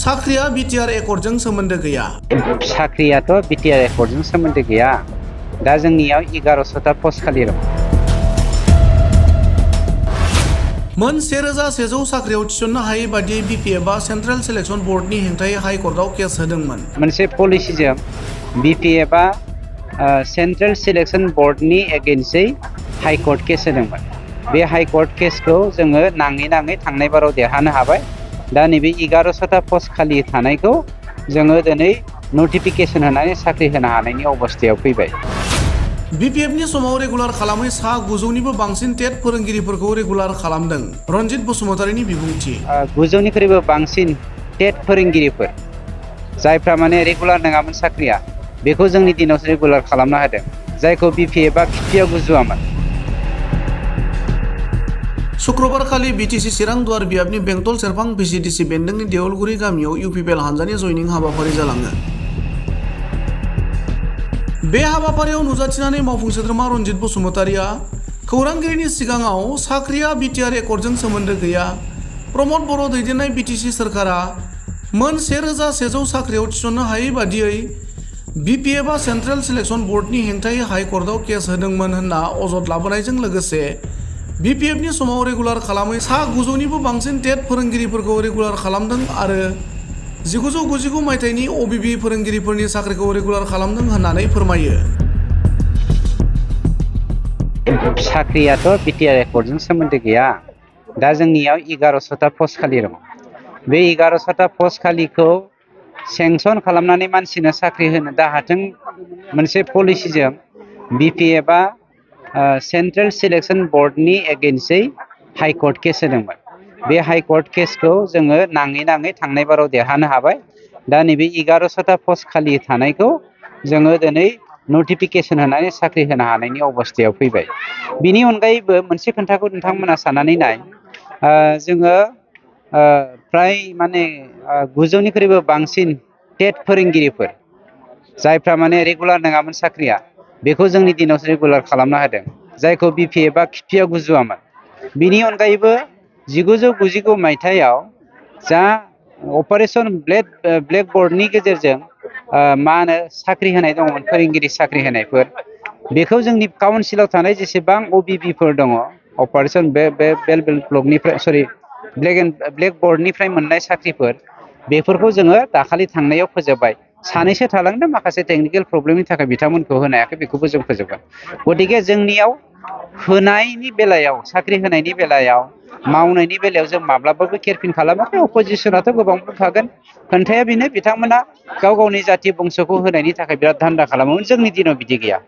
साख्रिया BTR एकर्डजों सोमोन्दो गैया। साख्रियाथ' BTR एकर्डजों सोमोन्दो गैया। दा जोंनियाव 1100टा पस्ट खालि दं। मोन 1100 साख्रियाव थिसननो हायै बादियै बिपिएफआ सेन्ट्रेल सिलेक्शन बर्डनि हेंथायै हाइकर्टआव केस होदोंमोन। मोनसे पलिसिजों बिपिएफआ सेन्ट्रेल सिलेक्शन बर्डनि एगेन्स्टै हाइकर्ट केस होदोंमोन। बे हाइकर्ट केसखौ जोङो नाङै थांनाय बाराव देरहानो हाबाय। दा नैबे 1100टा पस्ट खालि थानायखौ जोङो दिनै नटिफिकेसन होनानै साख्रि होनो हानायनि अबस्थायाव फैबाय। बिपिएफनि समाव रेगुलार खालामै सा 900निबो बांसिन टेट फोरोंगिरिफोरखौ रेगुलार खालामदों। रनजित बसुमतारीनि बिबुंथि। 900निख्रुइबो बांसिन टेट फोरोंगिरिफोर जायफ्रा माने रेगुलार नङामोन साख्रिया, बेखौ जोंनि दिनाव रेगुलार खालामना होदों, जायखौ बिपिएफआ खिथियाव गुजुआमोन। शुक्रबारखालि बिटिसि चिरां दुवार बियाबनि बेंटल सेरफां भिसिडिसि बेन्दोंनि देवलगुरि गामियाव इउपिपिएल हानजानि जयनिं हाबाफारि जालाङो। बे हाबाफारियाव नुजाथिनानै मावफुं सोद्रोमा रनजित बसुमतारीया खौरांगिरिनि सिगाङाव साख्रिया बिटिआर एकर्डजों सोमोन्दो गैया, प्रमद बर' दैदेननाय बिटिसि सोरखारा मोन 1100 साख्रियाव थिसननो हायै बादियै बिपिएफआ सेन्ट्रेल सिलेक्शन बर्डनि हेंथायै हाइकर्टआव केस होदोंमोन होनना अजद लाबोनायजों लोगोसे बिपिएफनि समाव रेगुलार खालामै सा 900निबो बांसिन टेट फोरोंगिरिफोरखौ रेगुलार खालामदों आरो 1999 मायथाइनि अबिबि फोरोंगिरिफोरनि साख्रिखौ रेगुलार खालामदों होननानै फोरमायो। साख्रियाथ' बिटिआर एकर्डजों सोमोन्दो गैया। दा जोंनियाव 1100टा पस्ट खालि दं। बे 1100टा पस्ट खालिखौ सेंसन खालामनानै मानसिनो साख्रि होनो दाहाथों मोनसे पलिसिजों बिपिएफआ सेन्ट्रेल सिलेक्शन बर्डनि एगेन्स्टै हाइकर्ट केस होदोंमोन। बे हाइकर्ट केसखौ जोङो नाङै थांनाय बाराव देरहानो हाबाय। दा नैबे 1100टा पस्ट खालि थानायखौ जोङो दिनै नटिफिकेसन होनानै साख्रि होनो हानायनि अबस्थायाव फैबाय। बिनि अनगायैबो मोनसे खोथाखौ नोंथांमोना साननानै नाय, जोङो फ्राय माने 900निख्रुइबो बांसिन टेट फोरोंगिरिफोर जायफ्रा माने रेगुलार नङामोन साख्रिया, बेखौ जोंनि दिनाव रेगुलार खालामना होदों, जायखौ बिपिएफआ खिथियाव गुजुआमोन। बिनि अनगायैबो 1999 मायथाइयाव जा अपारेशन ब्लेकबर्डनि गेजेरजों मा होनो साख्रि होनाय दंमोन, फोरोंगिरि साख्रि होनायफोर, बेखौ जोंनि काउन्सिलाव थानाय जेसेबां अबिबिफोर दङ, अपारेशन ब्लेकबर्डनिफ्राय मोननाय साख्रिफोर, बेफोरखौ जोङो दाखालि थांनायाव फोजोबबाय। सानैसो थालांदों, माखासे टेकनिकेल प्रब्लेमनि थाखाय बिथांमोनखौ होनो हायाखै, बेखौबो जों फोजोबगोन। गतिके जोंनियाव होनायनि बेलायाव, साख्रि होनायनि बेलायाव, मावनायनि बेलायाव जों माब्लाबाबो केरफिन खालामाखै। अपोजिसनाथ' गोबां बुंखागोन। खोन्थाया बेनो, बिथांमोना गाव गावनि जाथि बंस'खौ होनायनि थाखाय बिराद धान्दा खालामोमोन। जोंनि दिनाव बिदि गैया।